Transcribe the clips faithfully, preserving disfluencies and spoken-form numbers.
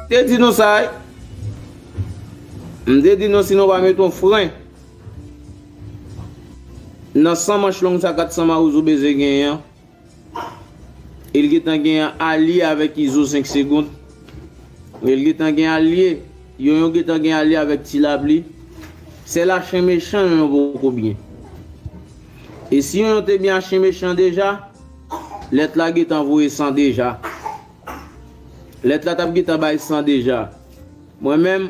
Te di nou sa, wi. M te di nou si nou pa met yon fren nan san manch long sa kat san Mawozo bezwen genyen an, e l gentan gen alye avèk Izo senk segonn. E l gentan gen alye, Yonyon gentan gen alye avèk Ti Lapli. Sèl a chen mechan Yonyon poko byen. E si Yonyon te byen a chen mechan deja, lèt la gentan voye san deja. Lèt la t ap gentan bay san deja. Mwen menm,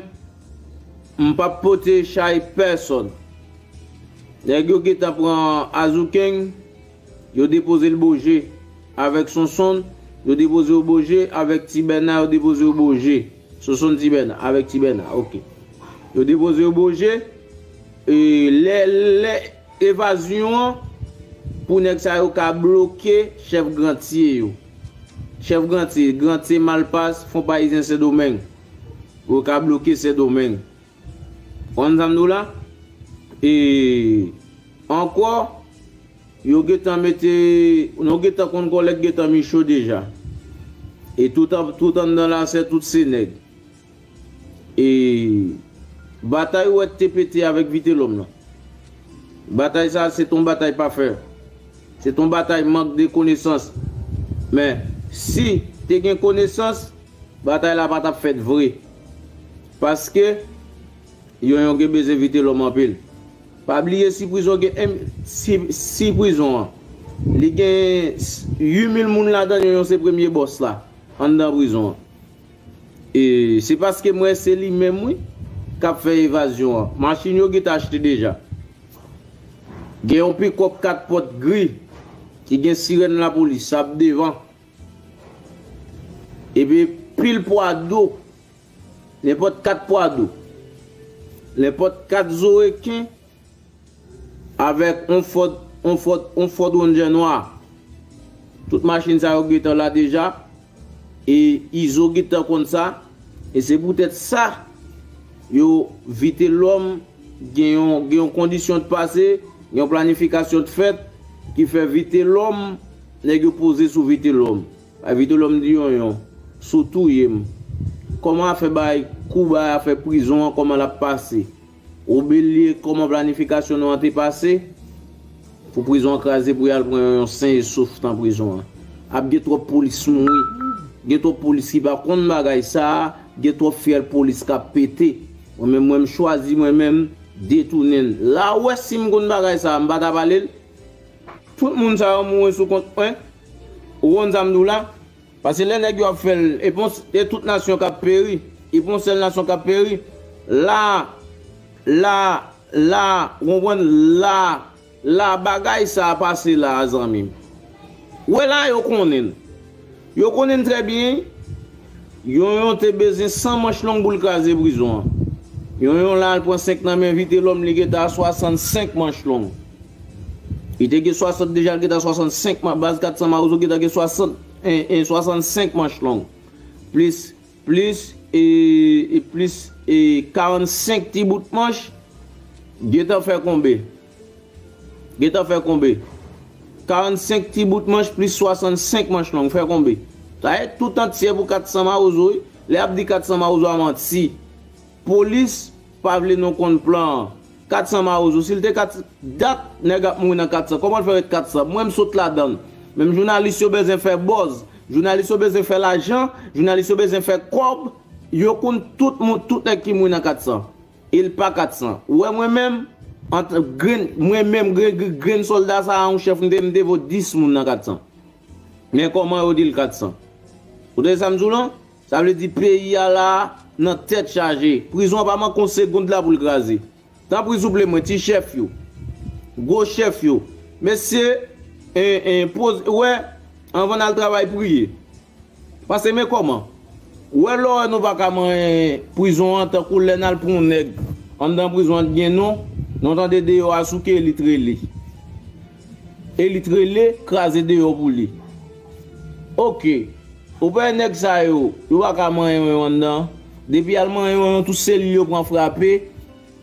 m p ap pote chay pèsonn. Nèg yo gentan pran Azoukeng, yo depoze l Boje avèk Sonsonn, yo depoze yo Boje avèk Ti Bèna, yo depoze yo Boje. Sonsonn Ti Bèna, avèk Ti Bèna, oke. Yo depoze yo Boje, e lè, lè evazyon an, pou nèg sa yo ka bloke chèf Grantye yo. Chèf Grantye, Grantye, Malpas, Fon Payizyen, Sendomeng. Pou yo ka bloke Sendomeng. Konn sa m di w la? E ankò, yo gentan mete, nou gentan konn kòlèg gentan micho deja. E tout an, tout anndan la, se tout se nèg. E batay ou wè te pete avèk Vitelòm nan. Batay sa, se t on batay pa fè. Se t on batay mank de konesans. Men, si te gen konesans, batay la pa t ap fèt vre. Paske, Yonyon gen bezwen Vitelòm anpil. Pa bliye si prizon gen, em, si, si prizon an, li gen uit mil moun ladan l, Yonyon se premye bòs la, anndan prizon an. E se paske m wè se li menm, wi, k ap fè evazyon an. Machin yo gentan achte deja. Gen yon pikòp kat pòt gri ki gen sirèn lapolis, sa ap devan. Epi pil pwa do, nenpòt kat pwa do, nenpòt kat zo reken, avèk on Ford, on Ford, on Ford Ranger nwa. Tout machin sa yo gentan la deja. E Izo gentan konn sa. E se poutèt sa, yo Vitelòm gen yon, gen yon kondisyon t pase, gen yon planifikasyon t fèt, ki fè Vitelòm, nèg yo poze sou Vitelòm. Vitelòm di Yonyon, si w touye m, kòman afè bay kou bay afè prizon an, kòman l ap pase? Obelye, kòman planifikasyon nou an te pase? Pou prizon an kraze, pou y al pran yon sen e sof nan prizon an. Ap gen twòp polis mouri. Gen twòp polis ki pa konn bagay sa a. Gen twòp fyèl polis k ap pete. Mwen menm, mwen, m chwazi mwen menm detounen l. La w wè si m konn bagay sa a, m pa t ap ale l. Tout moun sa yo mouri sou kont mwen. Ou konn sa m di w la? Paske lè nèg yo ap fè l, e pon, e tout nasyon k ap peri. E pon sèl nasyon k ap peri. La, la, la, ou konprann? La, la bagay sa a pase la a, zanmi m. Wè la, yo konnen l. Yo konnen l trè byen. Yonyon te bezwen san manch long pou l kraze prizon an. Yonyon la al pran senk nan men Vitelòm, li gentan a swasannsenk manch long. Li te gen swasant deja, l gentan a swasannsenk manch, baz kat san Mawozo gentan gen swasant, en, en, swasannsenk manch long. Plis, plis, e, e plis, e, karannsenk ti bout manch, gentan fè konbe? Gentan fè konbe? Karannsenk ti bout manch plis swasannsenk manch long, fè konbe? Sa e tout antye pou kat san Mawozo, wi. Lè y ap di kat san Mawozo a manti. Polis pa vle nou konn plan an. Kat san Mawozo, si l te kat, dat nèg ap mouri nan kat san, kòman l fè ret kat san? Mwen, m sot ladan l. Men jounalis yo bezwen fè buzz. Jounalis yo bezwen fè lajan. Jounalis yo bezwen fè kòb. Yo konn tout moun, tout nèg ki mouri nan kat san. E l pa kat san. Ou wè mwen menm, ant grenn, mwen menm, grenn, grenn, grenn sòlda sa a, yon chèf, m te, m te vo dis moun nan kat san. Men kòman yo di l kat san? Ou tande sa m di w lan? Sa vle di peyi a la a nan tèt chaje. Prizon an pa manke yon segond la pou l kraze. Tanpri souple mwen, ti chèf yo, gwo chèf yo, mesye, en, en, poz, wè, anvan n al travay, priye. Paske men kòman? Wè lè w wè nou pa ka manyen prizon an, tankou lè n al pran yon nèg anndan prizon an, t gen non, nou tande deyò a souke, elit rele. Elit rele, kraze deyò pou li. Oke. Ou pa wè nèg sa yo, yo pa ka manyen yon anndan. Depi y al manyen yon, tout selil yo pran frape,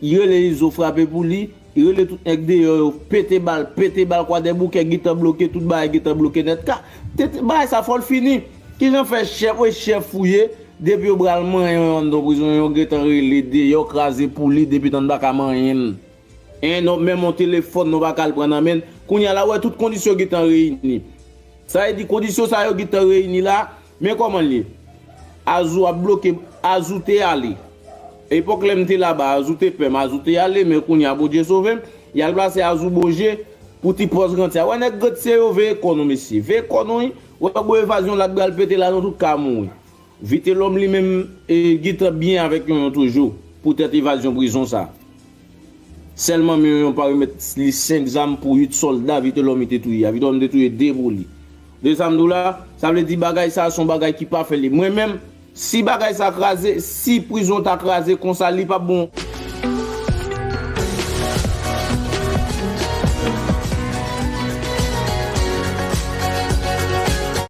y rele Izo frape pou li, y rele tout nèg deyò yo, pete bal, pete bal, Kwadèboukè gentan bloke, tout bagay gentan bloke nèt. Ka, tete, bagay sa fò l fini. Kijan fè chèf, wi, chèf ou ye, Depi yo pral manyen yon anndan prizon, yo gentan rele deyò, kraze pou li, depi tan pa ka manyen l. En, non, menm yon telefòn, non pa ka al pran nan men l. Kounye a la, wè, tout kondisyon gentan reyini. Sa vle di, kondisyon sa yo gentan reyini la, men kòman l ye? Azou ap bloke, Azou te ale. Epòk lè m te laba, Azou te pè m, Azou te ale, men kounye a, Bondye sove m, y al plase Azou Boje pou ti pòs Grantye a. Wè, nèg Grantye yo veye kò nou, mesye. Veye kò nou, wi. Wè, gwo evazyon la t pral pete la, nou tout ka mouri. Vitelòm li menm, e, gentan byen avèk Yonyon toujou, poutèt evazyon prizon sa. Sèlman men Yonyon pa remèt li senk zam pou uit sòlda Vitelòm te touye a. Vitelòm te touye de pou li. De sa m di w la, sa vle di bagay sa se yon bagay ki pa fè li. Mwen menm, si bagay sa kraze, si prizon ta kraze konsa, li p ap bon.